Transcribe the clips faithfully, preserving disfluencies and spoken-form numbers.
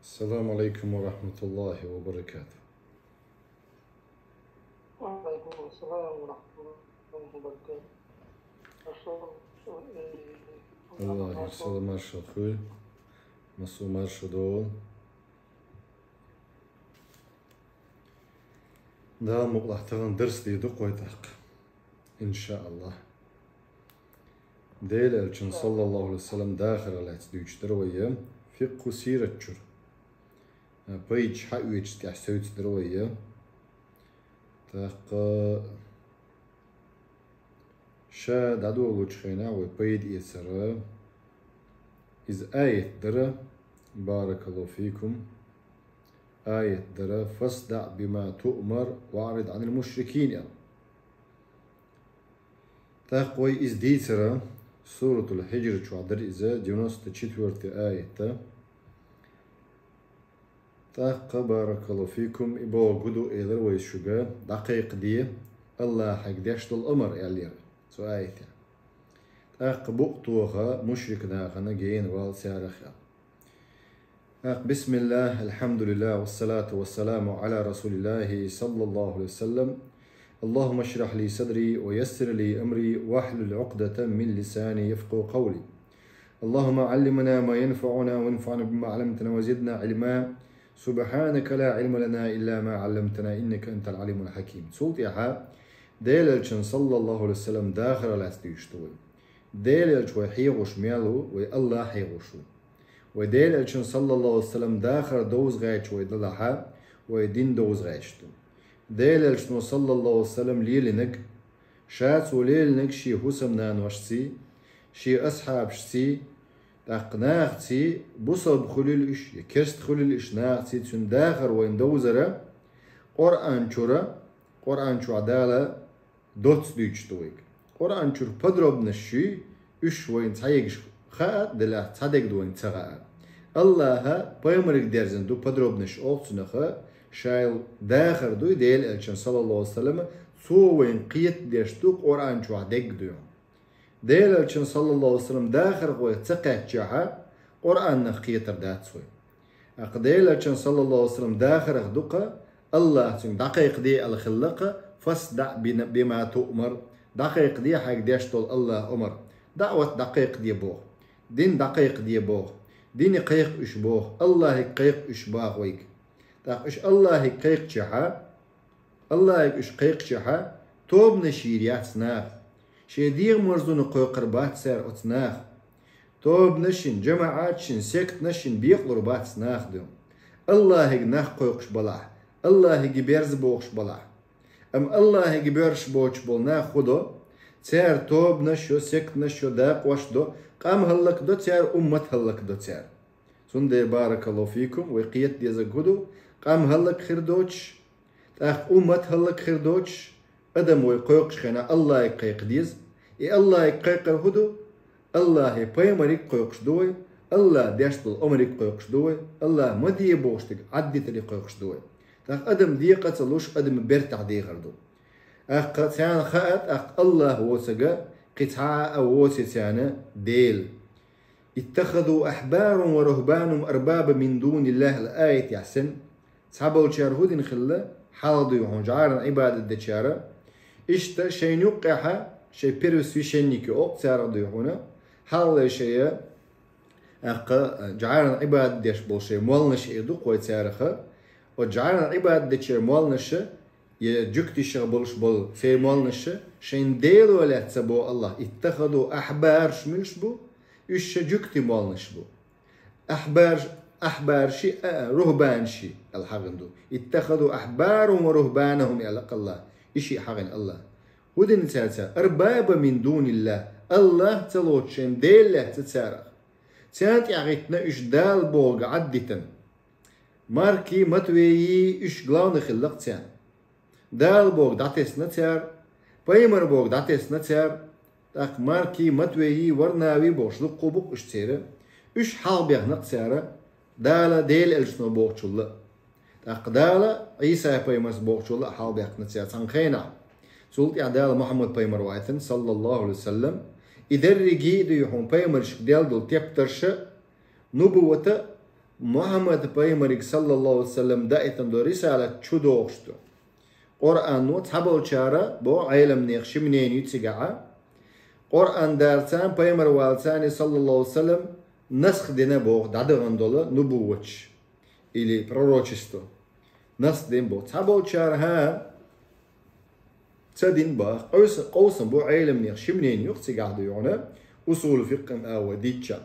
السلام عليكم ورحمة الله وبركاته. وعليكم السلام ورحمة الله وبركاته. Аллах, салам маршал хуй. Масу маршал дол. Дала мукълахь тахана дарс де ду кхой тӀаккха. Иншааллах. Дела элчан саллаллаху алейхи ва саллям дахар лац дуьйцуш дар вай фикъху сират чура. Пайдаш хьаоьцуш тӀехь севцадар вай. ТӀаккха ша дӀадолучхьана вай пайда эцара. Иза аят дара, баракаллаху фикум. Аят дара, «Фасдаъ бима туъмар, ва аърид анил мушрикин», аьлла. ТӀаккха вай иза дийцара, Суратул Хьиджр чохь дара иза, девяносто четвёртый аят. ТӀаккха, баракаллаху фикум, и боху гу ду элар вай шуга, дӀакхайкхаде, Аллахьига деш долу омар аьллера цу аятехь. ТӀаккха букъ тоха мушрик нахана гена вала царах аьлла. ТӀаккха, бисмиллах, алхьамдулиллах, вассалату вассаламу Ӏала расулиллахи саллаллаху алейхи ва саллям. اللهم اشرح لي صدري ويسر لي أمري واحلل عقدة من لساني يفقهوا قولي. اللهم علمنا ما ينفعنا وانفعنا بما علمتنا وزدنا علما. سبحانك لا علم لنا إلا ما علمتنا إنك أنت العليم الحكيم. Цул тӀаьхьа Делалчун саллаллаху алейхи ва саллям дахар лац дуьйцуш ду вай. Делалч вай хьехош мел ву, вай Аллах хьехош ву. Вай Делалчун саллаллаху алейхи ва саллям дахар довза гӀайча вай далахьа, вай дин довза гӀайча ду. Делалчун саллаллаху алейхи ва саллям лелинаг, ша цо лелинаг шен хӀусамнаношций, шен асхьабашций, тӀаккха нахций, бусалба хуьлийла уьш, я керста хуьлийла уьш нахций, цуьнан дахар вайна довзара, Къуръан чура, Къуръан чохь Дала доцца дуьйцуш ду вайга. Къуръан чуьра подробнаш шуй, уьш вайна цхьаегаш хаа, делахь цхьа дегда вайна ца гӀаа. Аллаха пайхамариг дерзина ду подробнаш олу цунаха, шайла дахар дуй Делалчун саллаллаху алейхи ва саллям, цо вайна кхетадеш ду Къуръан чохь дегга дуьйхьа. Делалчун саллаллаху алейхи ва саллям дахарх вай ца кхаьччехьа, Къуръанах кхетар дац вай. ТӀаккха Делалчун саллаллаху алейхи ва саллям дахарах ду-кха, Аллах цуьнга дӀакхайкхаде аьлла хилла-кха, фасдаъ бина-, бима туъмар, дӀакхайкхаде хьайга деш долу Аллах омар, даъват дӀакхайкхаде боху, дин дӀакхайкхаде боху, дине кхайкха уьш боху, Аллахига кхайкха уьш боху вайга. ТӀаккха уьш Аллахига кхайкхачехьа, Аллахьига уьш кхайкхачехьа, тобанаш йийр яц наха. Шен дегӀан марзонна кхойкхур бац цара оцу наха. Тобанашна, жамаӀаташна, сектанашна бекъалур бац наха дуьйхьа. Аллахьига нах кхойкхуш балахь, Аллахьига берза бохуш балахь. Амма Аллахьига боьрзуш боцуш болу нах хӀун до? Цара тобанаш йо, сектанаш йо, дакъош до, къам хӀаллакдо цара, уммат хӀаллакдо цара. Цундела, баракаллаху фикум, вай кхета дезарг хӀун ду? Къам хӀаллакхир доцуш, тӀаккха уммат хӀаллакхир доцуш, адам вай кхойкхучу хенахь Аллахьига кхайкха деза. И Аллахьига кхайкхар хӀун ду? Аллахьан пайхамариг кхойкхуш ду вай, Аллах деш долу омариг кхойкхуш ду вай, Аллах ма де бохуш дерг Ӏаддитариг кхойкхуш ду вай. ТӀаккха адам декъа а ца луш, адаман бертахь дехар ду. ТӀаккха царна хаьа, тӀаккха Аллах воцург кхин цхьа а воций царна Дела. «Иттахазу ахьбарахум ва рухбанахум арбабан мин дуниллахь» аьлла аятехь санна, цхьаболчара хӀун дина хилла, хьалха дуй хьуна жӀарна Ӏибадат дечара, иштта шайна юккъехьа шайн первосвященник ю, оцу царах дуй хьуна, хьалхале шайн, тӀаккха, жӀарна Ӏибадат деш болу шайн молланаш эр ду-кх вай царах, оцу жӀарна Ӏибадат дечеран молланаша, я жуьгташах болуш болу церан молланаша шайн Дело лаьцна боху Аллах, «иттахазу ахьбараш» муьлш бу, уьш шайн жуьгтийн молланаш бу. Ахьбараш, ахьбараши, а, а, рухбанаши аьлла хьахийна ду. «Иттахазу ахьбарахум ва рухбанахум» аьлла-кх Аллах. И шиъ хьахийна Аллах. ХӀун дина цара цара? «Арбабан мин дуниллахь», Аллах ца лоцуш шайн дела лаьцна царах. Царна тӀаьхьахӀиттина уьш Дала бохург Ӏаддитина. Марки, Матвеи, уьш главный хилла-кх царна. Дала бохург дӀатесна цара, пайхамар бохург дӀатесна цара, тӀаккха Марки, Матвеи, Варнави бохуш дуккха а бу-кх уьш церан. Уьш хьалхабехна-кх цара, Дала, Делан элчано бохучул а. ТӀаккха Дала, Ӏийса-пайхамарс бохучул а хьалхабаьккхина цара цхьана хенахь. Цул тӀаьхьа Дала Мухьаммад-пайхамар вайтина, саллаллаху алейхи ва саллям, и дерриге а дуй хьуна пайхамаршка делла долу тептарш а, нубувват а, Мухьаммад пайхамариг, саллаллаху алейхи ва саллам, даийтина долу рисалат чу догӀуш ду. Къуръано цхьаболчара боху, Ӏеламнехан ши мнени ю цигахьа. Къуръан дарца, пайхамар валца, саллаллаху алейхи ва саллам, насх дина боху, дӀадахана долу нубувваташ или пророчество. Насх дина боху. Цхьаболчара, хӀа, ца дина боху. Къовса-, къовсам бу Ӏеламнехан ши мнени ю цигахь, дуй хьуна, усулу фикъхӀан а вай дийцча.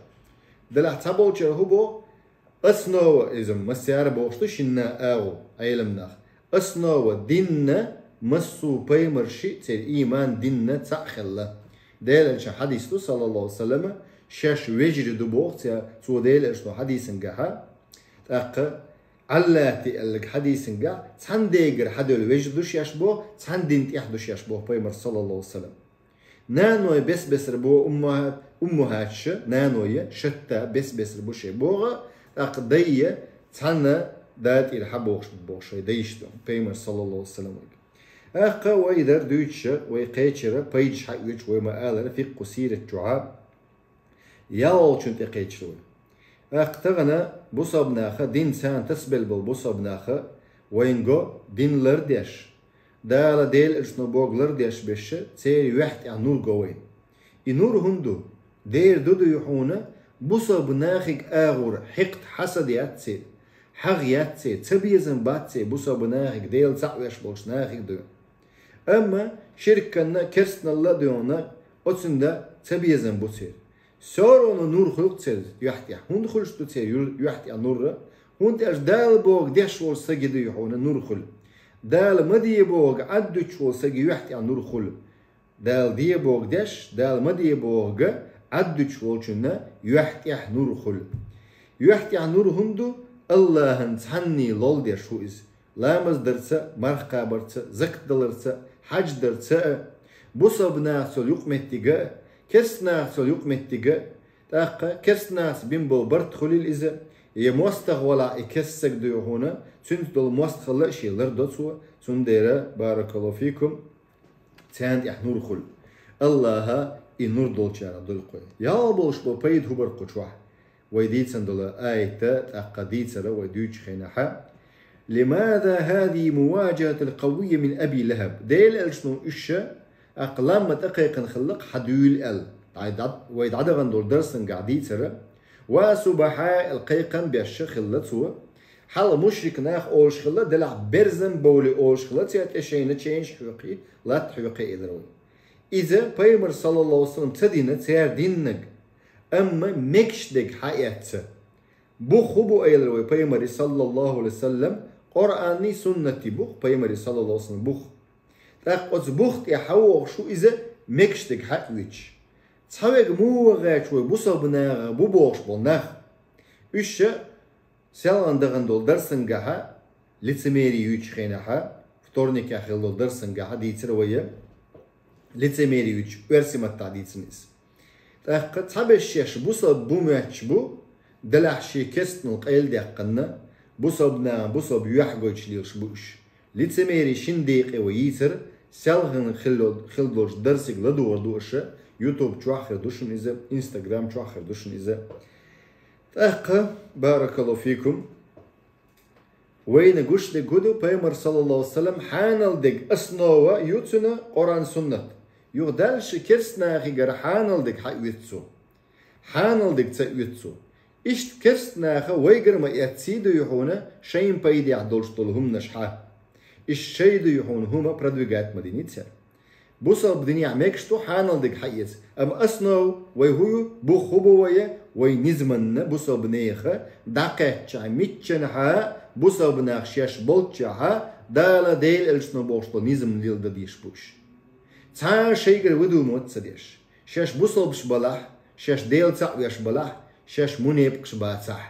Делахь цхьаболчара хӀун боху: основа, иза массара бохуш ду шинна агӀо Ӏеламнах. Основа динна массо а пайхамарши церан ийман динна цхьаъ хилла. Делан элчан хьадис ду, саллаллаху алейхи ва саллама, шаьш вежарий ду боху цо, цо Делан элчано хьадисангахьа. ТӀаккха Ӏаллати аьлларг хьадисангахь, цхьана дегара хьадевлла вежарий ду шаьш боху, цхьана дин тӀехь ду шаьш боху пайхамар, саллаллаху алейхи ва саллам. Наной бес-бесара бу, уммуха-, уммухатша, наной шатта бес-бесара бу шайн боху, тӀаккха дайя цхьана да тӀера хьабохуш бу боху шайн дайша ду, пайхамар, саллаллаху алейхи ва саллам. ТӀаккха вай дар дуьйцуша, вай кхечара пайдаш хьаоьцуш, вай ма-аллара, фикъхӀу сират чохьа, ялхолгӀачунна тӀекхечира вай. ТӀаккха тахана бусалба наха, дин царна тасабелла болу бусалба наха, вайна го дин лардеш, Дала Делан элчано бохург лардеш берш, церан юьхь тӀехь нур го вайна. И нур хӀунда ду? Дера ду, дуй хьуна, бусалба нахиг агӀор хьикъат, хьасад яц церан, хьагӀ яц церан, цабезам бац церан бусалба нахиг, Дела цхьаъ веш болчу нахиг, дуй. Амма ширканна, керстаналла а, дуй хьуна, оцунна цабезам бу церан. Всё равно нур хуьлу-кх церан юьхь тӀехь. ХӀунда хуьлуш ду церан юр-, юьхь тӀехь нур? ХӀунда аьлча Дала бохург деш волу стаге, дуй хьуна, нур хуьлу. Дала ма де бохург Ӏаддуьтуш волу стаге юьхь тӀехь нур хуьлу. Дала де бохург деш, Дала ма де бохург Ӏаддуьтуш волчунна юьхь тӀехь нур хуьлу. Юьхь тӀехь нур хӀунда ду? Аллахьан цхьанний лолдеш ву иза. Ламаз дарца а, марха кхабарца а, закат даларца а, хьаьж дарца а, бусалба нахаца йолу юкъаметтига а, керста нахаца йолу юкъаметтига а. ТӀаккха керста нахаца бина болу барт хуьлийла иза, я мостагӀа валахь и керста стаг, дуй хьуна, цуьнца долу мостагӀалла а шен лардо цо, цундела, баракаллаху фикум, царна тӀехь нур хуьлу. Аллахьа и нур долчарах дойла вай. Ялх болуш болу пайда хӀун бара кху чохь? Вай дийцина долу аята, тӀаккха дийцара вай дуьйцучу хенахьа: «لماذا هذه المواجهة القوية من أبي لهب؟» Делан элчано уьш, тӀаккха лам ма тӀекхайкхина хилла-кх хьан дуьйла аьлла. Ай дӀа-, вай дӀадахана долу дарсангахь дийцара. «Ва субахьа» аьлла кхайкхам беш хилла цо. Хьалха мушрик нах олуш хилла, делахь берзан бовли олуш хилла, церан тӀе шайна ченаш хьоькхий, латта хьоькхий элира вай. Иза пайхамар, саллаллаху алейхи ва саллам, ца дина цара диннаг, амма мегаш дерг хьаэцна. Бух хӀун бу элира вай пайхамаре, саллаллаху алейхи ва саллам? Къуръанний, суннатий бух, пайхамаре, саллаллаху алейхи ва саллам, бух. ТӀаккха оцу бух тӀе хьан вогӀуш ву иза, мегаш дерг хьаоьцуш? Цхьаверг муха ваха гӀерташ вай бусалба нахах бу бохуш болу нах? Уьш ша селхана дахана долу дарсангахьа, лицемерие юьйцучу хенахьа, вторникехь хилла долу дарсангахьа дийцира вай, лицемерие юьйцуш, оьрсийн маттахь дийцина иза. ТӀаккха цхьаберш шаьш бусалба бу моьттуш бу, делахь шен керстанал къайладаьккхина, бусалба нахана бусалба юьхь гойтуш лелаш бу уьш. Лицемерие шина декъе вай йийцара, селхана хилла, хилла долчу дарсиг ладугӀур ду аша, YouTube чохь хир ду шуна иза, Instagram чохь хир ду шуна иза. ТӀаккха, баракаллаху фикум, вайна гуш дерг хӀун ду, пайхамар, саллаллаху алейхи ва саллам, хьанал дерг основа ю цуьнан Къуръан, суннат. Юха дальше керста нахигара хьанал дерг хьаоьцу цо. Хьанал дерг ца оьцу цо. Иштта керста наха вайгара ма эцций, дуй хьуна, шайн пайдехь долуш долу хӀуманаш хьа. Иштта шайн, дуй хьуна, хӀума продвигать ма динийца. Бусалба динехь мегаш ду хьанал дерг хьаэца, амма основа вай хӀун ю, бух хӀун бу вай, вай низаманна бусалба неха дӀакхаьччахь, миччанхьа бусалба нах шаьш болччахьа, Дала, Делан элчано бохуш болу низам леладан дезаш бу уьш. Цхьа а шайгара вуьду моццу ца деш. Шаьш бусалбаш балахь, шаьш Дела цхьаъ веш балахь, шаьш мунепакъаш бацахь.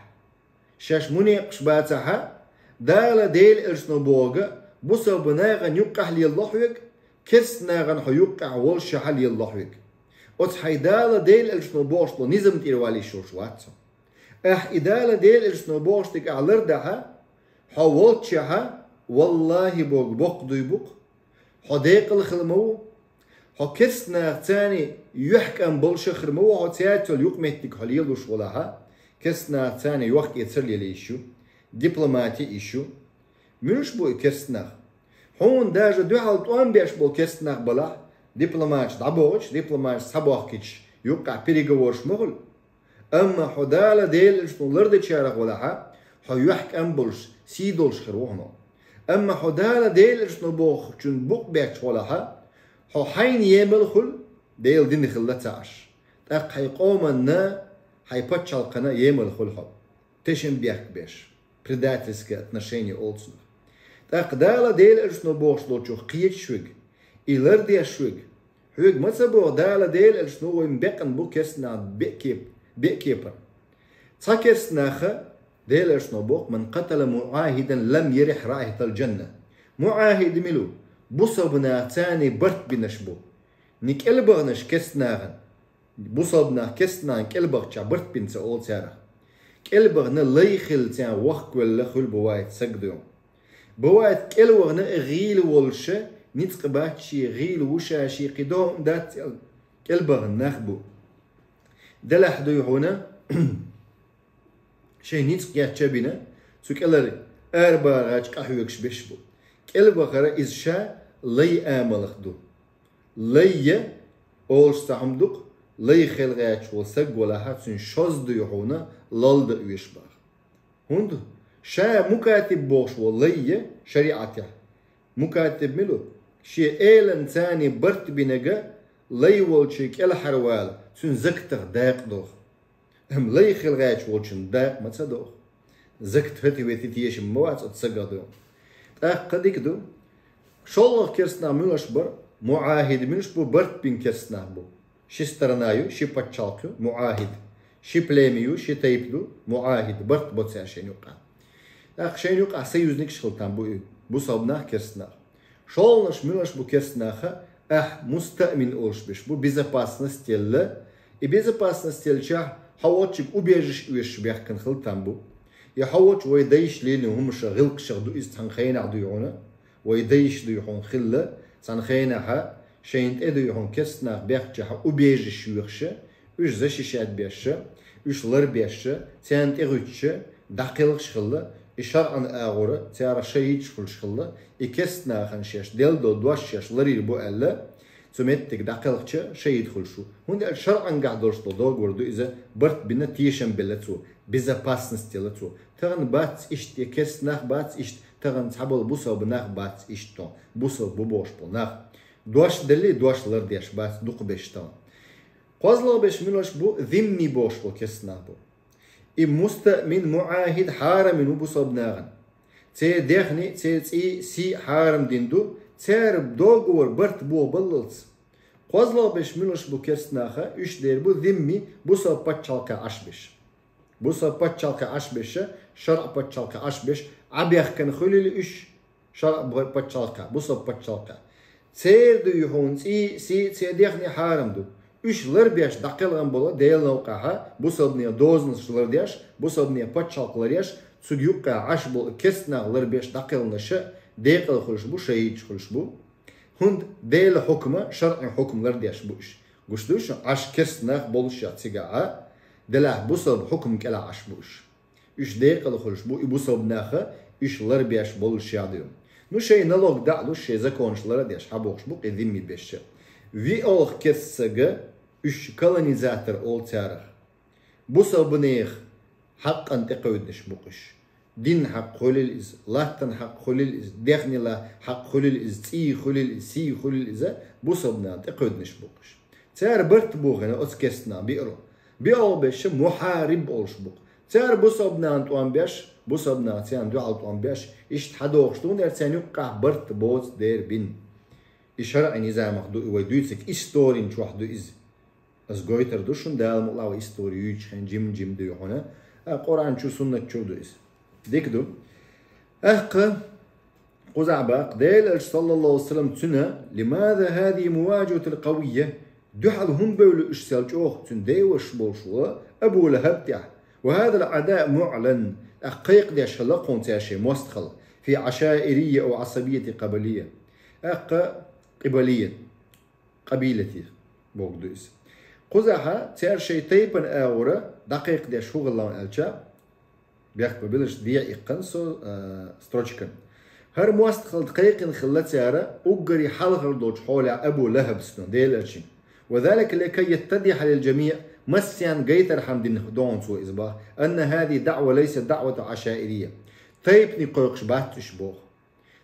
Шаьш мунепакъаш бацахьа, Дала, Делан элчано бохург бусалба нахана юккъехь лелало хьоьга, керста нахана хьо юккъехь воллушехьа лелало хьоьга. Оцу хьайн Дала, Делан элчано бохуш болу низам тӀера валийш йолуш вац хьо. Ахь и Дала, Делан элчано бохуш дерг ахь лардахьа, хьо волччехьа, валлахӀи бохург боккха дуй бу-кх. Хьо декъала хила ма ву. Хьо керста нахаца юьхькӀам болуш а хир ма ву, хьо цаьрца йолу юкъаметтиг хьо лелош волахьа, Керстанахца йохк-эцар лелаеш ю, дипломати йиш ю. Муьлш бу и керстанах? Хьуна даже дуьхьал тӀом беш болу керстанах балахь, дипломаташ дӀабохучу, дипломаташ схьабохкича, юккъехь переговораш ма хуьлу. Амма хьо Дала Делан элчано лардечарах валахьа, хьо юьхькӀам болуш, сий долуш хир ву хьуна. Амма хьо Дала Делан элчано бохучун букъ бетташ валахьа, хьо хьайна емал хуьлу, Делан дин хилла ца Ӏаш. ТӀаккха хьайн къоманна, хьайн пачхьалкхана емал хуьлу хьо. Тешнабехк беш, предательское отношение олу цунах. ТӀаккха Дала Делан элчано бохуш долчух кхеташ верг, и лардеш верг, хьоьга ма ца боху Дала Делан элчано вайн бекъна бу керстанах беа кеп-, беа кепара. Цхьа керстанаха Делан элчано боху: «Ман къатала муӀахидан лам ярихь раихьатал джанна». МуӀахид мила ву? Бусалба нах, царний барт бинарш бу. Ни кӀелбахнарш керстанахана. Бусалба нах керстанахана кӀелбахча барт бина ца олу царах. КӀелбахна лай хилла царна вахкавелла хуьлу бу вайца саг ду. Бу вайца кӀелвахна гӀийла волуша, ницкъ бац шен, гӀийла ву ша, шен кхин догӀу дац аьлла, кӀелбахна нах бу. Делахь дуй хьуна, шайн ницкъ гечбина, цу кӀелара арабагӀачу къахьоьгуш беш бу. КӀелвахара иза ша лай амалх ду. Лай я, олуш цхьа хӀума ду-кх, лай хила гӀерташ волу саг валахьа, цуьнан шозза дуй хьуна лалда оьшу баха. ХӀунда ша мукатиб бохуш волу лай я шариӀатехь. Мукатиб мила ву? Шен элан царний барт бинарг лай волчу кӀелхьарвала, цуьнан закатах дакъа доху. Амма лай хила гӀерташ волчун дакъа ма ца доху. Закат хӀоьттина ветта тешам ма вац оцу сагах ду. ТӀаккха дика ду. ШолгӀа керстанах муьлш бара? МуӀахид муьлш бу? Барт бина керстанах бу. Ши сторона ю, ши пачхьалкх ю, муӀахид. Ши племя ю, ши тайпа ду, муӀахид, барт бо цара шайна юккъехь. ТӀаккха шайна юккъехь союзникаш хила там бу и, бусалба нах, керстанах. ШолгӀанаш муьлш бу керстанаха? Ахь мустаъмин олуш беш бу, безопасность елла. И безопасность елчахь, хьо волчуьнга убежище оьшуш баьхкина хила там бу. И хьо волчу вай дайша лелийна хӀумаша, гӀиллакхашах ду иза цхьана хенахь дуй хьуна. Вай дайша дуй хьуна хилла, цхьана хенахьа шайна тӀе дуй хьуна керстанах баьхчахьа убежище оьхуша, уьш защищать беша, уьш ларбеша, царна тӀе гӀуьттуша, дӀакхелхаш хилла, и шарӀан агӀора цара шахӀидаш хуьлуш хилла, и керстанахана шаьш делла долу дош шаьш ларйийр бу аьлла, цу меттиг дӀакхелхча шахӀид хуьлуш ву. ХӀунда аьлча шарӀангахь долуш долу договор ду иза, барт бина, тешам белла цо, безопасность елла цо. Тахана бац иштта, я керстанах бац иштта, тахана цхьаболу бусалба нах бац иштта, бусалба бу бохуш болу нах. Дош делли, дош лардеш бац дукхахберш тахана. КхозлагӀберш муьлш бу? Зимми бохуш болу керстанах бу. И мустаъмин, муӀахид хьарам йина ву бусалба нахана. Церан дехни, церан цӀий, сий хьарам дина ду, церан договор, барт боху баллалц. КхозлагӀберш муьлш бу керстанаха? Уьш дер бу зимми, бусалба пачхьалкхехь Ӏаш беш. Бусалба пачхьалкхехь Ӏаш беша, шарӀа пачхьалкхехь Ӏаш беш, Ӏабехкана хуьлийла уьш, шарӀа пачхьалкхехь, бусалба пачхьалкхехь. Церан дуй хьуна цӀий, сий, церан дехни хьарам ду. Уьш ларбеш дӀакхелхина болу Делан новкъахьа, бусалбанийн дозанаш лардеш, бусалбанийн пачхьалкх ларъеш, цуьнга юккъехь Ӏаш болу керстанах ларбеш дӀакхелхинаша декъала хуьлуш бу, шахӀидаш хуьлуш бу. ХӀунда Делан хьукма, шарӀан хьукма лардеш бу уьш. Гуш ду шуна, Ӏаш керстанах боллушехь цигахьа, делахь бусалба хьукма кӀелахь Ӏаш бу уьш. Уьш декъала хуьлуш бу, и бусалба наха уьш ларбеш боллушехь ду. Ну, шайн налог дӀа а луш, шайн законаш лар а деш, хьабохуш бу кхин зимми беша. ВиолгӀа керста сага, уьш колонизатор олу царах. Бусалбанех хьакъан тӀекхевдинаш бу-кх уьш. Дин хьакъ хуьлийла иза, латтан хьакъ хуьлийла иза, дехнила хьакъ хуьлийла иза, цӀий хуьлийла иза, сий хуьлийла иза, бусалбанан тӀекхевдинаш бу-кх уьш. Цара барт бохийна оцу керстанах биъро. БиолгӀа беша мухьариб олуш бу-кх. Цара бусалбанан тӀом беш, бусалбанан царна дуьхьал тӀом беш, иштта хьадохуш ду, хӀунда аьлча царна юккъехь барт боцу дер бина. И шарӀан низамах ду, и вай дуьйцург историн чохь ду иза. Ас гойтур ду шуна, Дала мукъ лахь вай истори юьйцучу хенахь жим-жим дуй хьуна, а Къуръан чу, суннат чур ду иза. Дика ду. ТӀаккха кхузахь баккха, Делан Элча, саллаллаху алейхи ва саллям, цуьнан: «Лимаза хазихи муваджахатул къавийя?» Дуьхьал хӀунда бевлла уьш сел чӀогӀа цуьнан деваш болуш ву Абу ЛахӀаб тӀехь? «Ва хазал Ӏада муӀлан». ТӀаккха кхайкхадеш хилла кхунца шайн мостагӀалла: «Фи Ӏашаирийя ва Ӏасабийяти къабалийя». ТӀаккха къибалийя. Къабилати бохург ду иза. Кхузахьа цара шоай тайпан агӀора дӀакхайкхадеш хӀу хилла аьлча, бехк ма биллалаш, дехьа иккхина со, а, строчка. ХӀара мостагӀалла кхайкхина хилла цара уггаре хьалхара долча хьолехь Абу ЛахӀаб санна, Даьла элчанга. وذلك لكي يتضح للجميع, массанена гайтархьама дина догӀу цо из боху, أن هذه الدعوة ليست دعوة عشائرية. Тайпаниг кхойкхуш бац уьш боху.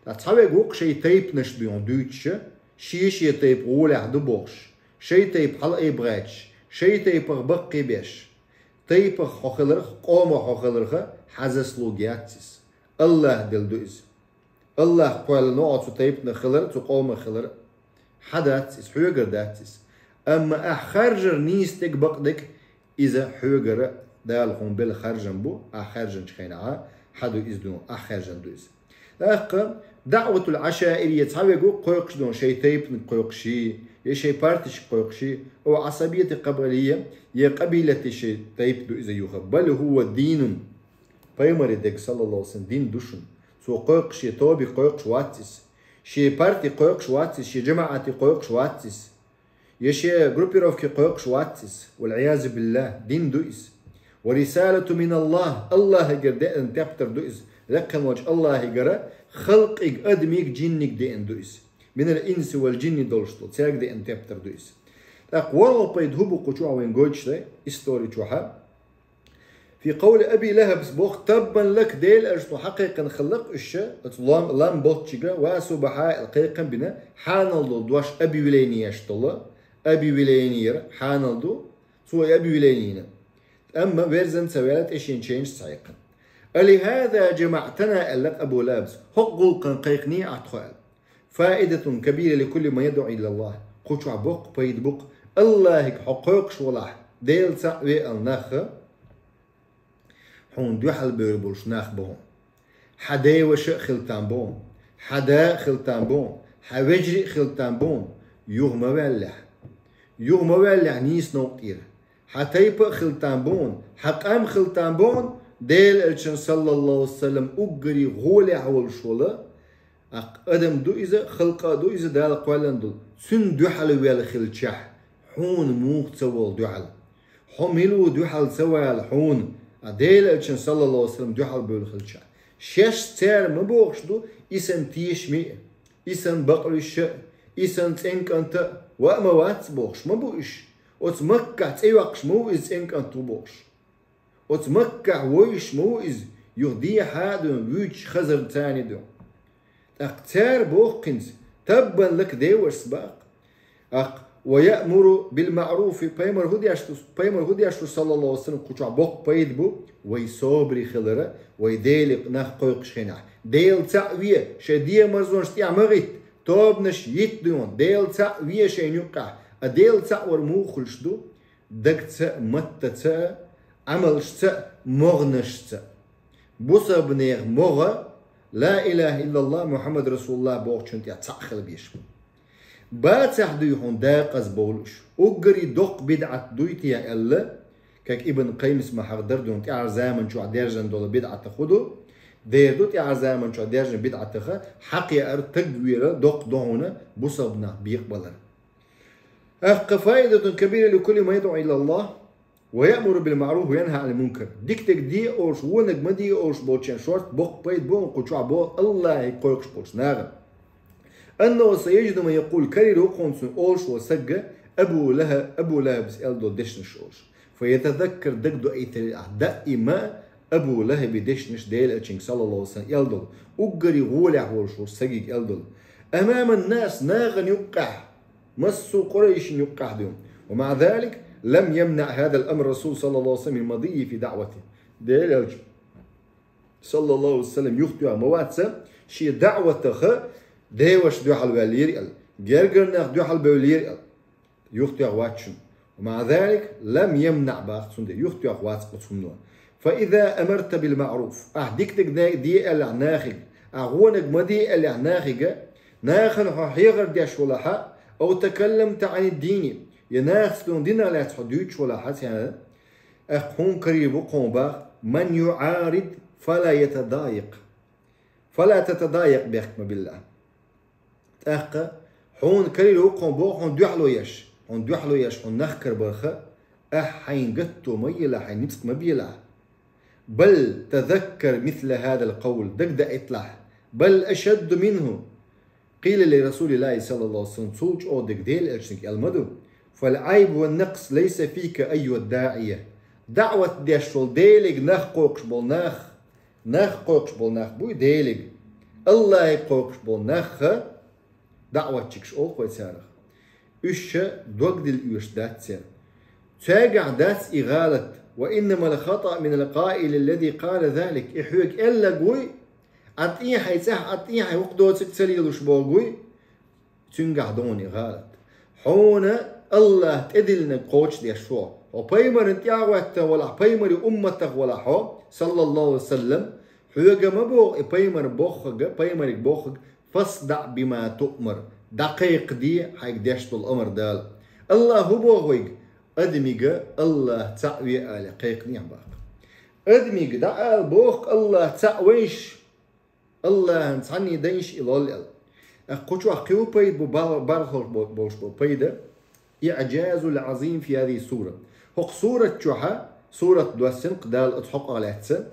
ТӀаккха цхьаверг ву-кх шоай тайпанаш дуьйцуш, шен-шен тайпа гӀолехь ду бохуш, шоай тайпа хьалаайбахийташ, шоай тайпах баккхийбеш. Тайпах хьо хиларх, къомах хьо хиларх хьан заслуга яц иза. АллахӀа делла ду иза. АллахӀ кхоьллина ву хьо цу тайпанах хилар, цу къомах хилар. Хьан дац иза, хьоьгара дац иза. Амма ахь харжар нийса дерг, бакъдерг, иза хьоьгара, Дала хьуна белла харжам бу, ахь хаьржинчу хенахьа хьан ду иза, ду, ахь хаьржина ду иза. ТӀаккха даӀватул Ӏашаирия цхьаверг ву-кх кхойкхуш, ду, шоай тайпаниг кхойкхуш, я шоай партишка кхойкхуш, أو عصبية قبلية, я къабилати шоай тайпа ду иза юха. بل هو دين. Пайхамара дерг, саллаллаху Ӏалайхи ва саллам, дин ду шуна. Цо кхойкхуш шен тобе кхойкхуш вац иза. Шен парте кхойкхуш вац иза, шен жамаӀате кхойкхуш вац иза. Я шен группировке кхойкхуш вац иза. والعياذ بالله, дин ду иза. ورسالة من الله, АллахӀагара деана тептар ду иза. Лекха волчу АллахӀагара халкъиг, адамиг, жинниг деана ду иза. من الإنس والجن долуш долу, цаьрга деана тептар ду иза. ТӀаккха ворхӀалгӀа пайда хӀун бу кху чохь вайна гойтуш дерг, истори чохьа? في قول أبي لهب боху, تبا لك, Делан элчано хьакхайкхина хилла-кх уьш, оцу лам, лам боцчуьнга, ва субхьа аьлла кхайкхам бина, хьанал долу дош, объявление еш долу, объявление яра хьанал ду, цо и объявление йина. Амма верзина ца ваьлла, тӀе шен чевнаш ца хьекхина. ألهذا جمعتنا аьлла-кх Абу ЛахӀабас, хӀокху гӀуллакхана кхайкхиний ахь тхо аьлла. فائدة كبيرة لكل من يدعو إلى الله. Кху чохь боккха пайда бу-кх, АллахӀига хьо кхойкхуш волахь, Дела цхьаъ ве аьлла нах, хьуна дуьхьал бевр болуш нах бу хьуна. Хьан деваша а хила там бу хьуна, хьан да а хила там бу хьуна, хьан вежарий а хила там бу хьуна, юха ма ваьллехь. Юха ма ваьллехь нийса новкъа тӀера. Хьан тайпа а хила там бу хьуна, хьан къам хила там бу хьуна, Делан элчан, саллаллаху Ӏалайхи ва саллам, уггаре гӀолехь волуш волу, аккха адам ду иза, халкъа а ду иза, Дала кхоьллина долу. Цуьнан дуьхьал ваьлла хилчахь, хьуна муха ца волу дуьхьал? Хьо мила ву дуьхьал ца вала хьуна, а Делан элчан, саллаллаху Ӏалайхи ва саллам, дуьхьал бевлла хилчахь? Шаьш цара ма бохуш ду, и санна тешаме а, и санна бакъвисша а, и санна цӀен кӀанта а, ва а ма вац бохуш ма бу уьш. Оцу Маккахь цӀе йоккхуш ма ву иза цӀен кӀант ву бохуш. Оцу Маккахь вевзаш ма ву иза, юха дехьа а ду, вуьйцуш хазарна царна ду. ТӀаккха цара боху кхинца: «Таббан лака, девашас бакъ». ТӀаккха: «Ва яъмуру бил маъруфи». Пайхамар хӀун деш ду, пайхамар хӀун деш ду, саллаллаху Ӏалайхи ва саллам, кху чохь боккха пайда бу, вай собаре хилара, вай Деле нах кхойкхуш хенахь. Дела цхьаъ ве, шайн дегӀан марзонаш тӀехь ма гӀитта, тобанаш йитта дуьйна, Дела цхьаъ ве шайна юккъехь. А Дела цхьаъ вар муха хуьлуш ду? Дагца а, маттаца а, Ӏамалшца а, могӀанашца а. Бусалба нехан могӀа «Ла илаха иллаллах, Мухаммад расулуллах» бохучун тӀехь цхьаъ хила безаш бу. Бацахь дуй хьуна дакъаза бовлуш, уггаре доккха бидӀат дуй те аьлла, как Ибн Къаййима ма хьахдар дуьйна, тӀаьхьара заман чохь даьржина долу бидӀатах хӀун ду? Дера ду тӀаьхьара заман чохь даьржина бидӀатаха хьакхеара, тагвера доккха ду хьуна бусалба нах бекъабалар. ТӀаккха: «Фаидатун кабира ли кулли ман ядъу илаллах, ва яъмуру бил маъруф, ва янха анил мункар». Дика дерг де а олуш, вониг ма де а олуш болчеран шортта боккха пайда бу кху чохь боху АллахӀе кхойкхуш болчу нахана. «Аннаху саяжиду ман якъулу», карийра ву кхунна цунна олуш волу сагга, Абу Лахаб, Абу Лахабас аьлла долу дешнаш олуш. «Фа ятазаккар», дагадоуьйтур ахь даима Абу Лахаби дешнаш, Делан Элчанга, саллаллаху Ӏалайхи ва саллам, аьлла долу, уггаре гӀолехь волуш волчу сагаге аьлла долу. «Амаман нас», нахана юккъехь, массо а къурайшийн юккъехь дуьйна. «Ва маъа залик, лам ямнаъ хазал амр расул, саллаллаху Ӏалайхи ва саллам, мин мадийи фи даъвати». Делан Элча, саллаллаху Ӏалайхи ва саллам, юхатоьхна ма вац, шен даъватаха деваша дуьхьал ваьллера аьлла, гергара нах дуьхьал бевллера аьлла. Юхатоьхна вац шуна. «Ва маъа залик, лам ямнаъ», боху цундела, юхатоьхна вац оцу хӀумано. «Фа иза амарта бил маъруф», ахь дика дерг де аьллехь нахе, ахь вониг ма де аьллехь нахе, нахана хьо хьехар деш валахь, «ав такалламта анид дини», я нахаца дуьйна динах лаьцна хьо дуьйцуш валахь, цхьана, тӀаккха хьуна карийра ву кхунна боху: «Ман юъарид, фала ятадаякъ». «Фала татадаякъ», бехк ма билла. ТӀаккха хьуна карийра ву кхунна боху, хьуна дуьхьало еш. хьуна дуьхьало еш хьуна нах карабарх, ахь хьайна гатто ма елахь, хьайна ницкъ ма белахь. بل تذكر مثل هذا القول, дагадоуийталахь. بل أشد منه قيل لرسول الله صلى الله عليه وسلم, цул чӀогӀа дерг Делан элчанга аьлла ма ду. فالعيب والنقص ليس فيك أيها الداعية. ДаӀват деш волу, Деле нах кхойкхуш болу нах, нах кхойкхуш болу нах буй Деле, АллахӀе кхойкхуш болу нах, даӀватчикаш олу вай царах. Уьш ша дог дилла оьшуш дац церан. Цаьргахь дац и гӀалат. وإنما الخطأ من القائل الذي قال ذلك. И хьоьга аьлларг вуй, Ӏа тӀехьа цӀехь, Ӏа тӀехьа хӀокху доцург ца лелош бохург вуй, цуьнгахь ду хьуна и гӀалат. Хьуна АллахӀа тӀедиллинарг кхочушдеш ву хьо. Хьо пайхамарна тӀехьа гӀоьттина валахь, пайхамарийн умматах валахь хьо, саллаллаху алейхи ва саллям, хьоьга ма боху и пайхамар боххург, пайхамарга боххург, فاصدع بما تؤمر, дӀакхайкхаде хьайга деш долу амар Дала. АллахӀа хӀун боху вайга? Адамига АллахӀ цхьаъ ву аьлла кхайкхадехьа боху. Адамига дӀаала боху АллахӀ цхьаъ вайша, АллахӀан цхьанна дайша и лолла аьлла. ТӀаккха кху чохь кхин а пайда бу, бал-, бархалла бо-, болуш болу пайда. الإعجاز العظيم في هذه السورة. ХӀокху сурат чохь, сурат доссина-кх Дала оцу хьокъехь лаьцна.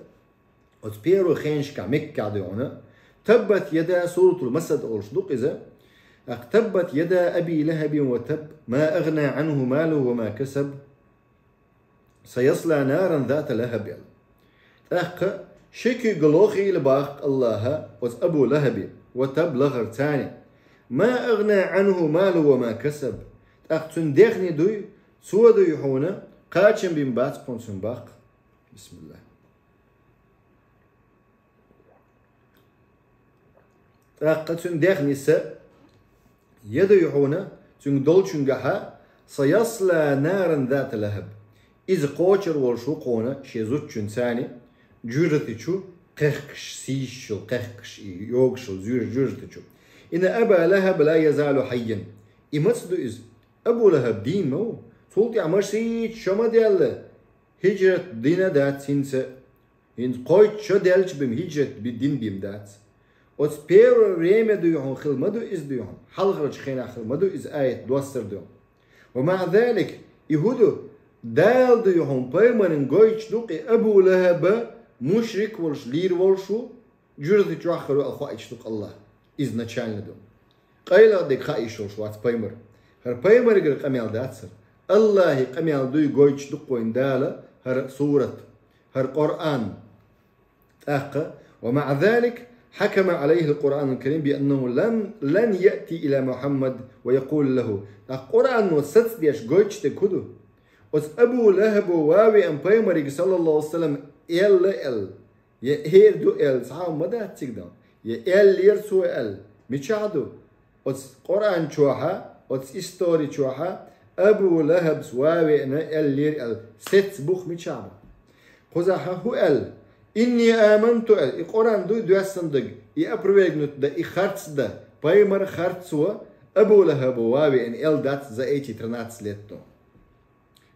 Оцу первый хенашкахь Меккахь ду хьуна. تبت يدا, суратул Масад олуш ду-кх иза. ТӀаккха تبت يدا أبي لهب وتب، ما أغنى عنه ماله وما كسب، سيصلى نارا ذات لهب аьлла. ТӀаккха ши куьг лохийла боху АллахӀа оцу Абу ЛахӀаби, وتب, лахарца. ما أغنى عنه ماله وما كسب. ТӀаккха цуьнан дехне дуй, цо дуй хьуна, кхачам бина бац кхунна цуьнан боху. Бисмиллах. ТӀаккха цуьнан дехне са, я дуй хьуна, цуьнга долчуьнгахьа, سيصلى نارا ذات لهب. Иза кхочур волуш ву кхунна шен зудчуьнца, жуьжрати чу кхехкаш, сийсаш йолу, кхехкаш, и йогуш йолу жуьж-, жуьжрати чу. إن أبا لهب لا يزال حيا. И маца ду иза? Абу ЛахӀаб дийна ма ву. Цул тӀаьхьа машийча шо ма даьлла, хӀижрат дина дац хӀинца. ХӀинца кхойтта шо даьлча бен хӀижрат би-, дина бен дац. Оцу первое время дуй хьуна хила ма ду иза дуй хьуна. Хьалхарчу хенахь хила ма ду иза, аят доссар дуй хьуна. ومع ذلك, и хӀун ду, Дала дуй хьуна пайхамарна гойтуш ду-кх и Абу ЛахӀаб мушрик волуш, лийр волуш ву, жуьжрати чохь хир ву аьлла хоуьйтуш ду-кх АллахӀа. Изначально ду. Къайлаха дерг хаийш йолуш вац пайхамар. ХӀара пайхамаргара къамел дац хӀара. АллахӀан къамел дуй гойтуш ду-кх вайна Дала хӀара сурат, хӀара Къуръан. ТӀаккха, ومع ذلك حكم عليه القرآن الكريم بأنه لم، لن يأتي إلى محمد ويقول له. ТӀаккха Къуръано саца деш гойтуш дерг хӀун ду? Оцу Абу ЛахӀабо ван веана пайхамарига, саллаллаху алейхи ва саллям, элла аьлла, я эр ду аьлла, цхьа а ма дац цига дан. Я эллера цо аьлла, мичахь ду? Оцу Къуръан чохьа, оцу истори чохьа Абу ЛахӀабс ван веана эллера аьлла, сецца бух мичахь бу? Кхузахьа хӀун аьлла? إني آمنت аьлла, и Къуръан дуй доьссина дерг, и опровергнуть дан, и харц дан, пайхамар харцо Абу ЛахӀабо ван веана элла дац за эти тринадцать лет, но.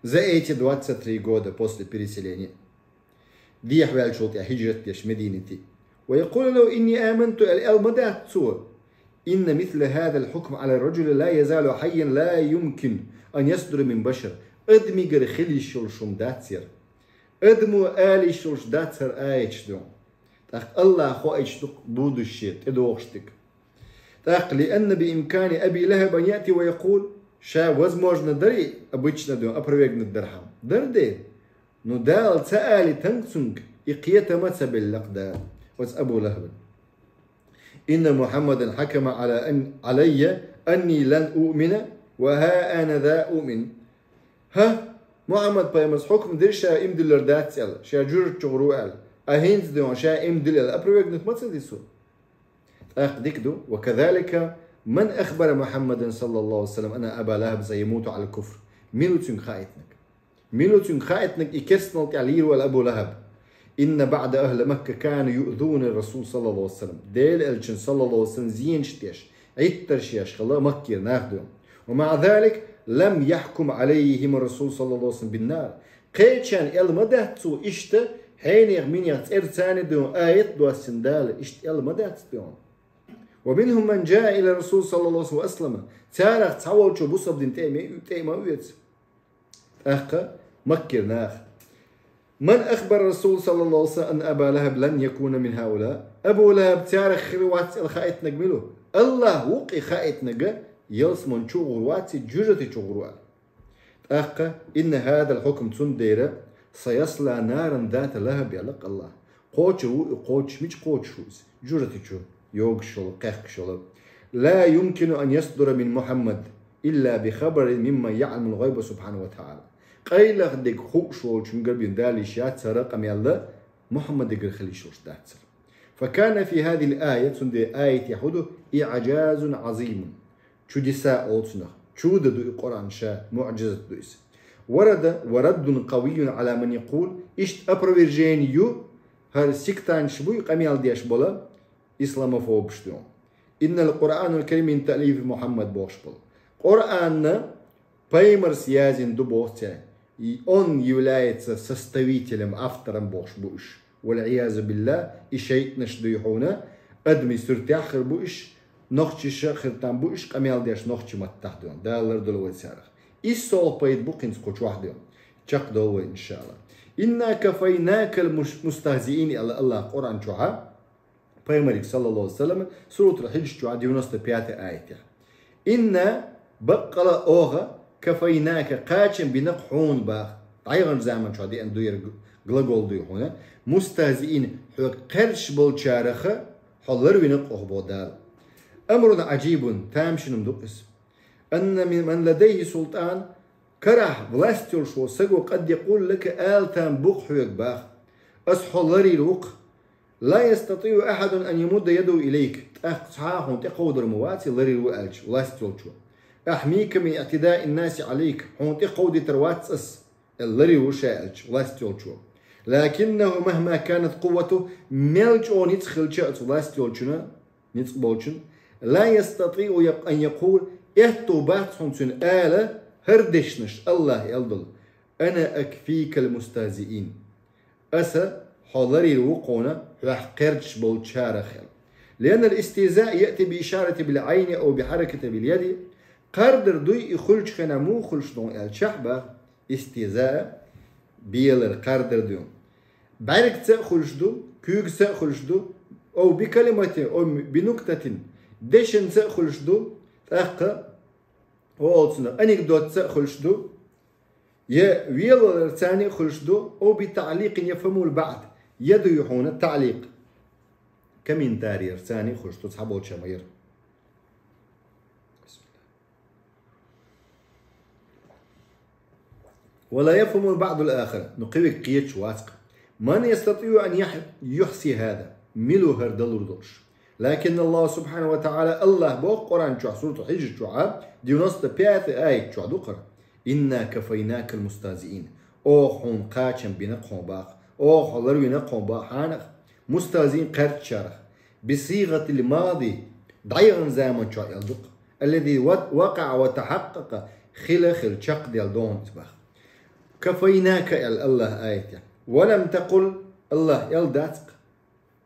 За эти двадцать три года после переселения. Дехьаваьллачул тӀаьхьа хӀижрат деш Мединате. ويقول له إني آمنت аьлла, аьлла ма дац цо. إن مثل هذا الحكم على الرجل لا يزال حيا لا يمكن أن يصدر من بشر. Адамигара хила йиш йолуш хӀума дац хӀара. Адамо ала йиш йолуш дац хӀара аяташ дуй хьуна. ТӀаккха АллахӀа хоуьйтуш ду-кх будущее, тӀедогӀуш дерг. ТӀаккха لأن بإمكان أبي لهب أن يأتي ويقول, ша, возможно, дарий обычно дуй хьуна, опровергнуть дархьама. Дара дера. Ну, Дала ца алийтинг цуьнга, и кхетам а ца беллакх Дала оцу Абу ЛахӀабан. إن محمدا حكم على أن، علي أني لن أؤمن وها أنا ذا أؤمن. ХӀа, Мухьаммад пайхамарс хьукам дира ша иман диллар дац аьлла, ша жуьжрат чу гӀур ву аьлла. А хӀинца дуй хьуна ша иман дилла аьлла, опровергнуть ма ца дий цо? ТӀаккха дика ду, وكذلك من أخبر محمدا صلى الله عليه وسلم أن أبا لهب سيموت على الكفر. Мила ву цуьнга хаийтинарг? Мила ву цуьнга хаийтинарг и керстанал тӀехь лийр ву аьлла Абу ЛахӀаб? إن بعض أهل مكة كانوا يؤذون الرسول صلى الله عليه وسلم. Делан элчанна, саллаллаху алейхи ва саллям, зенаш деш, Ӏиттарш еш хилла Маккера нах дуй хьуна. ومع ذلك لم يحكم عليهم الرسول صلى الله عليه وسلم بالنار. Кхечарна аьлла ма дац цо иштта, хьенех-минех цӀерца дуй хьуна, аят доссина Дала, иштта аьлла ма дац дуй хьуна. ومنهم من جاء إلى الرسول صلى الله عليه وسلم. Царах цхьаволчо бусалба дин тӀе ма, тӀе ма веца. ТӀаккха Маккара наха. من أخبر الرسول صلى الله عليه وسلم أن أبا لهب لن يكون من هؤلاء؟ Абу ЛахӀаб царах хир вац аьнна хаийтинарг мила ва? АллахӀ ву-кх и хаийтинарг, ялсмала чу гӀур вац, жожагӀате чу гӀур ва аьнна. ТӀаккха إن هذا الحكم, цундела سيصلى نارا ذات لهب, аьлла-кх АллахӀа. Кхочур ву и, кхочуш, мича кхочуш ву иза? ЖожагӀате чу йогаш йола, кхехкаш йола. لا يمكن أن يصدر من محمد إلا بخبر ممن يعلم الغيب سبحانه وتعالى. Къайлаха дерг хууш волчунгара бен Дала йиш яц хӀара къамаьл, Мухьаммадагара хила йиш йолаш дац хӀара. فكان في هذه الآية, цундела аят хӀу ду, إعجاز عظيم. Чудеса олу цунах. Чудо ду и Къуръан ша, муӀжизат ду иза. ورد، ورد قوي على من يقول, иштта опровержение ю, хӀара сектанташ буй, къамел деш бола, исламофобаш ду. إن القرآن الكريم من تأليف محمد бохуш болу. Къуръан пайхамарс язйина ду боху цара. И он является составителем, автором бохуш бу уьш. والعياذ بالله, и шайтӀанаш дуй хьуна, адамийн суьртехь хир бу уьш, нохчаша хир там бу уьш, къамел деш нохчийн маттахь дуй. Дала лардойла вай царах. Иза солх пайда бу кхинца кху чохь дуй. Чекхдовла вай, иншаалла. إنا كفيناك المستهزئين, аьлла АллахӀа Къуръан чохь. Пайхамариг, саллаллаху алейхи ва саллям, Суратул Хьиджр чохь девяносто пятый аятехь. Инна, баккъала оха, кафайнака, кхачам бина-кх хьуна баха. ДӀаяханчу заман чохь деана ду яра г-, глагол дуй хьуна. Мустахзиин, хьоьга кхерчаш болчараха хьо ларвина-кх оха боху Дала. Амрун Ӏаджибун, тамашийна ду-кх иза. Анна мин-, ман ладайхи султан, карахь власть йолуш волу саго къад якъулу лака, ала там бу-кх хьоьга баха. Ас хьо ларийла ву-кх. Ла ястатиъу ахьадун ан ямудда ядаху илайк. ТӀаккха цхьа а хьуна тӀекховдар ма вац и ларийла ву аьлча, власть йолчо. Ахьмика мин иътидаин наси алайк. Хьуна тӀекховдийтар вац ас, аьлла ларийла ву ша аьлча, власть йолчо. Лакиннаху махма канат къуввату, мел чӀогӀа ницкъ хилча а оцу власть йолчуьнан, ницкъ болчун, ла ястатиъу як-, ан якъул, аьтту бац хьуна цуьнан ала, хӀара дешнаш, АллахӀа аьлла долу: «Ана акфикал мустахзиин». Аса хьо ларийла ву-кх хьуна хьоьх кхерчаш болчарах аьлла. Лианнал истихзаъ яъти би ишарати бил Ӏайни ау би хьаракати бил яди. Кхардар дуй и хуьлучу хенахь муха хуьлуш ду аьлчахь баха. Истихзаъ, белар, кхардар дуй. БӀаьргца а хуьлуш ду, куьйгаца а хуьлуш ду, ов би калиматин, ов би нуктатин, дешанца а хуьлуш ду, тӀаккха, оцунах анекдотца а хуьлуш ду, я велаларца а хуьлуш ду, ов би таъликъин яфхамул баъд, я дуй хьуна таъликъ, комментарийца а хуьлуш ду, цхьаболчара ма яра. Ва ла яфхамул баъдул ахар. Ну, кхин верг кхеташ вац-кх. Ман ястатиъу ан яхь-, юхьси хӀаза. Мила ву хӀара далур долуш? Лакин Аллах субхьанаху ва тагӀала, Аллах боху Къуръан чохь, Суратул Хьиджр чохь, девяносто пятый аят чохь ду-кх хӀара: «Инна кафайнакал мустахзиин». Оха хьуна кхачам бина-кх хьуна баха. Оха хьо ларвина-кх хьуна баха хьанах. Мустахзиин, кхерчачарах. Бисигъатил мади, дӀаяханчу заман чохь аьлла ду-кх. Аллази ва-, вакъаъа ва тахьаккъакъа, хила, хила чекхделла ду хьуна иза баха. Кафайнака аьлла Аллаха аятехь. Ва лам такъул, Аллаха аьлла дац-кх.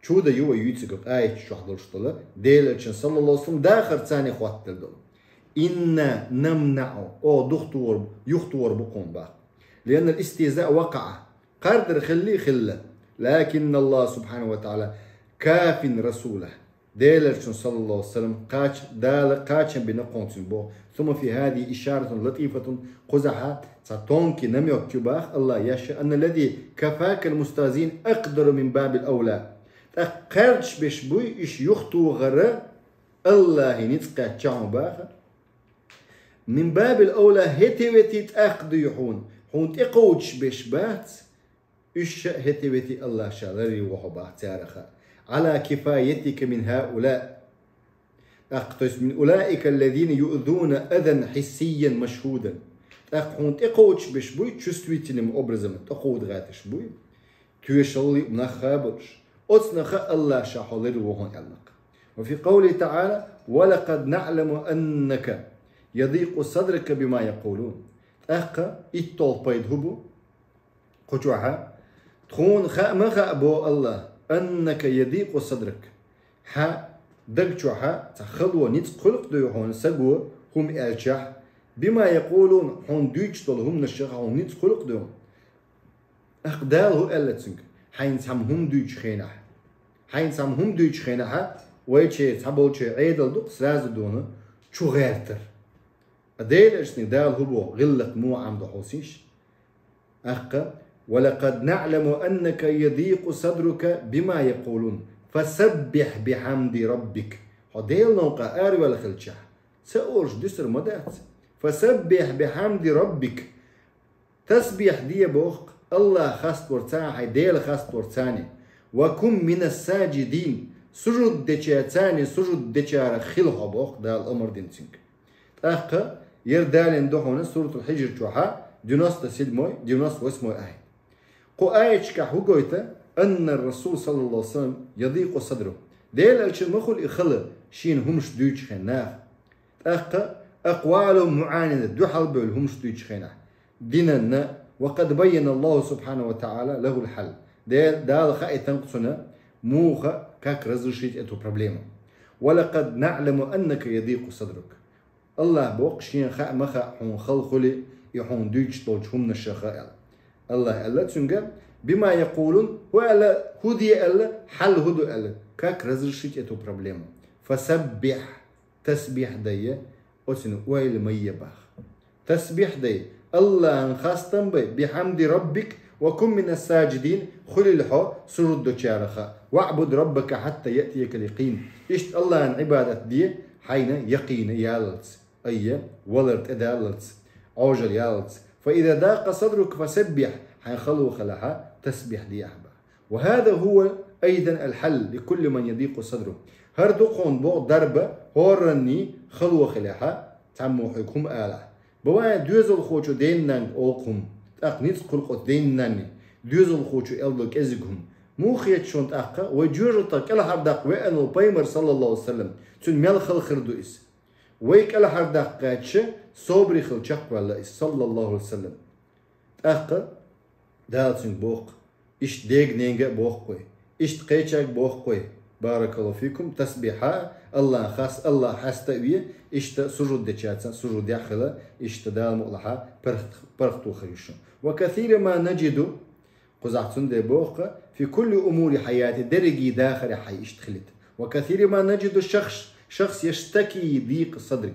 Чуда ю вай юьйцург аяташ чохь долуш долу, Делан Элчан, саллаллаху алейхи ва саллям, дахарца а хоттаделла долу. Инна намнаъу, оха духтухур, юхтухур бу-кх хьуна баха. Лианнал истихзаъ вакъаъа. Кхардар хилли а хилла. Лакинна Аллах субхьанаху ва тагӀала кафин расулах. Делан Элчан, саллаллаху алейхи ва саллям, кхач-, Дала кхачам бина-кх хьуна цуьнан боху. Сумма фи хӀазихи ишаратун латифатун, кхузахь цхьа тонкий намёк ю баха Аллаха еш, анна лази кафакал мустахзиин акъдару мин бабил авла. ТӀаккха кхерчаш беш буй уьш юхатохара Аллахе ницкъ кхаьчча хьуна баха. Мин бабил авла, хӀетте-ветте тӀаккха дуй хьуна, хьуна тӀекхочуш беш бац. Уьш ша а хӀетте-ветте Аллах ша ларвина ву хьо баха цараха. Ӏала кифаятика мин хӀаула. ТӀаккха, то есть, мин улаика аллазина юъзуна азан хьиссиян машхудан. ТӀаккха хьуна тӀекхочуш беш буй, чувствительным образом тӀекховда гӀерташ буй. Тоьшалла а нах а болуш. Оцу наха Аллах ша хьо ларвина ву хьуна аьлла-кх. Ва фи къавлихи тагӀала: «Ва лакъад наъламу аннака ядикъу садрука бима якъулун». ТӀаккха иттолгӀа пайда хӀун бу? Кху чохь: «Тхуна хаа ма хаьа, боху Аллах, аннака ядикъу садрук». Хьан даг чохьа цхьа хало, ницкъ кхуьлкъ дуй хьуна саго хӀума аьлчахь, бима якъулун, хьуна дуьйцуш долу хӀуманашха хьуна ницкъ кхуьлкъ дуй. ТӀаккха Дала хӀу аьлла цуьнга: хьайна цхьамма хӀума дуьйцучу хенахь, хьайна цхьамма хӀума дуьйцучу хенахьа, вайчеран цхьаболчеран Ӏедал ду-кх сразу дуна чу гӀертар. Ткъа Делан элчанга Дала хӀу боху, гӀиллакх муха Ӏамадо хьовсийша? ТӀаккха: «ولقد نعلم أنك يضيق صدرك بما يقولون فسبح بحمد ربك». Хьо Делан новкъа араваьлла хилчахь, ца олуш дуьсур ма дац. «فسبح بحمد ربك». Тасбихь де боху-кх АллахӀ хастор цани, хьайн Дела хастор цани. «وكن من الساجدين». Сужуд деча цани, сужуд дечарах хила хьо боху-кх Дала омра дина цуьнга. ТӀаккха яра далийна ду хьуна Суратул-Хьиджр чохьа девяносто седьмой, девяносто восьмой аят. Кху аяташкахь хӀу гойту: «أن الرسول صلى الله عليه وسلم يضيق صدره». Делан элчанна ма хуьлу и хала шена хӀумаш дуьйцучу хенахь. ТӀаккха: «أقواله معاندة», дуьхьал бевлла хӀумаш дуьйцучу хенахь. Динанна: «وقد بين الله سبحانه وتعالى له الحل». Де-, Дала хаийтина-кх цунна муха, как разрешить эту проблему. «ولقد نعلم أنك يضيق صدرك». АллахӀа боху-кх шена хаа ма хаьа хьуна хала хуьлу и хьуна дуьйцуш долчу хӀуманашха аьлла. АллахӀа аьлла цуьнга: «بما يقولون», хӀу аьлла, хӀу де аьлла, хьал хӀу ду аьлла, как разрешить эту проблему. «فسبح», тасбихь де, оцунна ойла ма е боху. Тасбихь де, АллахӀан хастам бе, «بحمد ربك وكن من الساجدين», хуьлийла хьо сужуд дечараха, «واعبد ربك حتى يأتيك اليقين». Иштта АллахӀан Ӏибадат де, хьайна якъина яллалц, айя, валар тӀедаллалц, Ӏожалла яллалц. «فإذا ضاق صدرك فسبح», хьайн хало хилахьа, тасбихь де ахьа боху. «وهذا هو أيضا الحل لكل من يضيق صدره». ХӀара ду-кх хьуна боху дарба, хӀоранний хало хилахьа, цхьаммо хьоьга хӀума алахь. Бувает, доьзалхочо ден-нанна олу-кх хӀума, тӀаккха ницкъ хуьлу-кх оцу ден-нанна, доьзалхочо аьлла долу кӀезиг хӀума. Муха хета шуна тӀаккха, вай жоьжахатех кӀелхьардаккха веана волу пайхамар, саллаллаху Ӏалайхи ва саллам, цуьнан мел хала хир ду иза? Вай кӀелхьардаккхача, собаре хила чекхваьлла иза, саллаллаху Ӏалайхи ва саллам. ТӀаккха Дала цуьнга боху-кх: «Иштта дега-ненга а боху-кх вай, иштта кхечаьрга боху-кх вай, баракаллаху фикум, тасбихьа, АллахӀан хас, АллахӀ хьаста а ве, иштта сужуд дечаьрца сужудехь а хила, иштта Дала мукъалахьа паргӀат-, паргӀато хир ю шуна». «وكثيرا ما نجد», кхузахь цундела боху-кх: «في كل أمور حياته», дерриге дахарехь хьайн иштта хилийта. «وكثيرا ما نجد الشخص، شخص يشتكي ضيق صدره،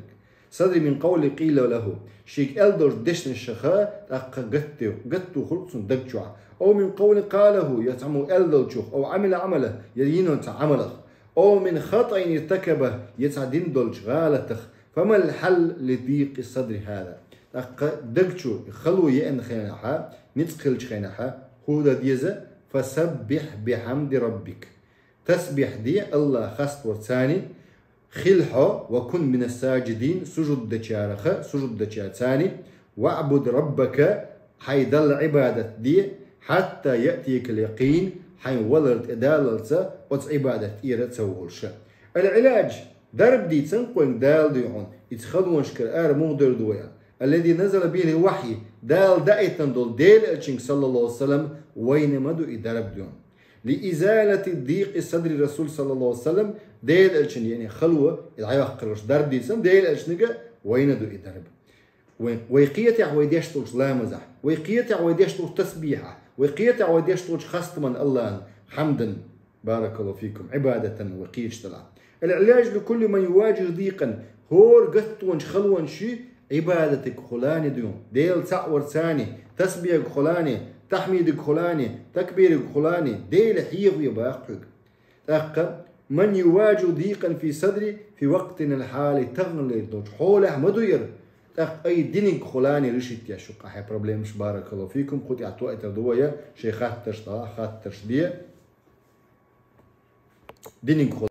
صدره من قول قيل له». Шега аьлла долчу дешнашха тӀаккха гатто, гатто хуьлу-кх цуьнан даг чохь. «أو من قول قاله», я цхьаммо аьлла долчух, «أو عمل عملا», я йина йолу цхьа Ӏамалах. «أو من خطأ ارتكبه», я цхьа дина долчу гӀалатах. «فما الحل لضيق الصدر هذا؟» ТӀаккха даг чу хало еана хенахьа, ницкъ хилчу хенахьа, хӀун дан деза? «فسبح بحمد ربك». Тасбихь де АллахӀ хастор цани, хила хьо, «وكن من الساجدين», сужуд дечараха, сужуд дечаьрца цани, «واعبد ربك», хьайн Далла Ӏибадат де, «حتى يأتيك اليقين», хьайн валар тӀедаллалца оцу Ӏибадат тӀера ца волуша. «العلاج», дарба дийцина-кх вайна Дала, дуй хьуна, иза халонашкара ара муха дер ду вай аьлла. «الذي نزل به الوحي», Дала даийтина долу Делан элчанга, саллаллаху Ӏалайхи ва саллам, вайна ма ду и дарба, дуй хьуна. «لإزالة ضيق صدر الرسول صلى الله عليه وسلم», Делан элчанна еана хало, и дӀайоккхур волуш дарба дийцина Делан элчанга, вайна ду и дарба. Вай, вай кхетахь вай деш долчу ламазехь, вай кхетахь вай деш долчу тасбихьехь, вай кхетахь вай деш долчу хастаман АллахӀан, хьамдан, баракаллаху фикум, Ӏибадатан вай кхеташ делахь. «العلاج لكل من يواجه ضيقا», хӀора гаттонаш, халонаш ю, Ӏибадатигахула а, дуй хьуна, Дела цхьаъ варца а, тасбихьагахула а, тахьмидагахула а, такбирагахула а, Дела хьехаве боху хьоьга. ТӀаккха: «من يواجه ضيقا في صدره في وقتنا الحالي», таханлера долчу хьолехь ма ду яра. ТӀаккха ай динагахула а решить еш ю-кх ахьа проблемаш, баракаллаху фикум, кху тӀехь тоуьйтур ду вай, шайн хаттарш делахь, хаттарш де. Динагахула